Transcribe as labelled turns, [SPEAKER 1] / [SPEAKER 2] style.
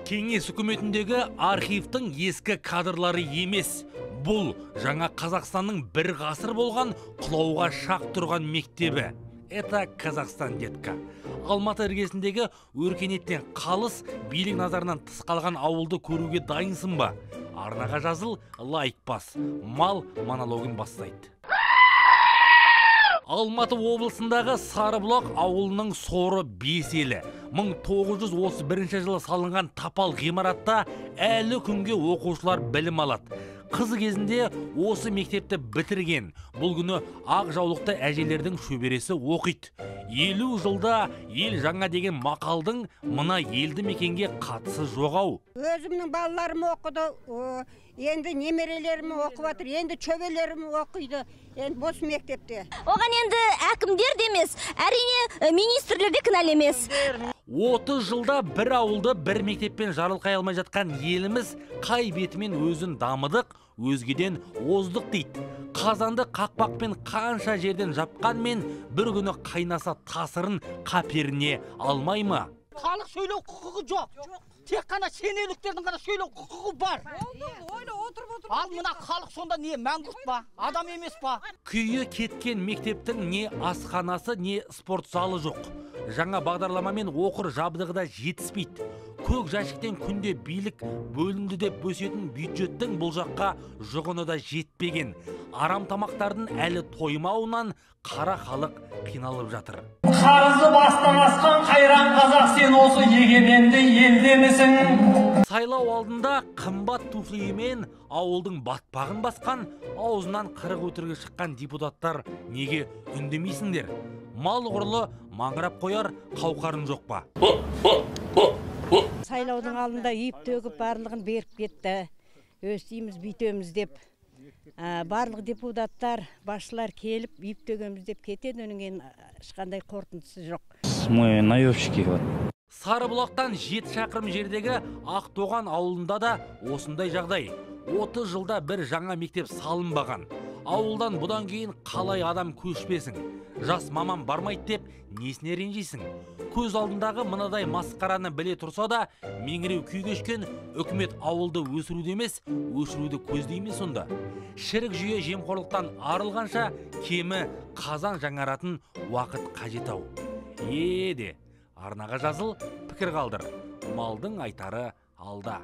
[SPEAKER 1] Кеңес үкіметіндегі архивтің ескі кадрлары емес. Бұл жаңа Қазақстанның бір ғасыр болған құлауға шақ тұрған мектебі. Это Казахстан, детка. Алматы іргесіндегі өркениеттен қалыс, билік назарынан тыс қалған ауылды көруге дайынсың ба? Арнаға жазыл, лайк бас. Мал монологын бастайды. Алматы облысындағы Сарыбұлақ ауылының соры бес елі. 1931 жылы салынған тапал ғимаратта әлі күнге оқушылар білім алады. Қыз кезінде осы мектепті бітірген. Бұл күні ақ жаулықты әжелердің шөбересі оқиды. 50 жылда ел жаңа деген мақалдың мына елді мекенге қатысы жоқ ау.
[SPEAKER 2] Өзімнің балаларым оқыды, енді немерелерім оқып жатыр, енді шөберелерім оқиды, енді бос мектепте.
[SPEAKER 3] Оған енді әкімдер де емес, әрине министрлер де кінәлі емес.
[SPEAKER 1] 30 жылда бір ауылды бір мектеппен жарылқай алмай жатқан еліміз қай бетімен өзін дамыдық, өзгеден оздық дейді. Қазанды қақпақпен қанша жерден жапқанмен бір күні қайнаса тасырын қаперіне алмай ма?
[SPEAKER 4] Халық сөйлеу құқығы жоқ. Тек қана шенеуніктердің ғана сөйлеу құқығы бар. Ал мына халық сонда не, мәңгүрт па, адам емес па?
[SPEAKER 1] Күйі кеткен мектептің не асханасы, не спорт залы жоқ. Жаңа бағдарламамен оқыр жабдығы да жетіспейді. Көк жәшіктен күнде билік бөлінді деп бөсетін бюджеттің бұл жаққа жұғыны да жетпеген. Арам тамақтардың әлі тоймауынан қара халық қиналып жатыр.
[SPEAKER 5] Қарызы бастан асқан қайран қазақ, сен осы егеменді елдемісің?
[SPEAKER 1] Сайлау алдында қымбат туфлиімен ауылдың батпағын басқан, аузынан қырық өтірігі шыққан депутаттар неге үндемейсіңдер? Мал құрлы маңырап қояр қауқарың жоқ па?
[SPEAKER 6] Сайлаудың алдында үйіп төгіп барлығын беріп кетті. Өстейміз, бүйтеміз деп. Барлық депутаттар, басшылар келіп үйіп төгеміз деп кетеді, оның кейін ешқандай қорытындысы жоқ.
[SPEAKER 7] Мы наемщики.
[SPEAKER 1] Сарыбұлақтан 7 шақырым жердегі Ақтоған ауылында да осындай жағдай. 30 жылда бір жаңа мектеп салынбаған. Ауылдан бұдан кейін қалай адам көшпесін? Жас маман бармайды деп несіне ренжисің? Көз алдындағы мынадай масқараны біле тұрса да, меңіреу күй кешкен үкімет ауылды өсіруді емес, өшіруді көздей ме сонда? Шірік жүйе жемқорлықтан арылғанша кемі қазан жаңаратын уақыт қажет ау. Е де, арнаға жазыл, пікір қалдыр. Малдың айтары алда.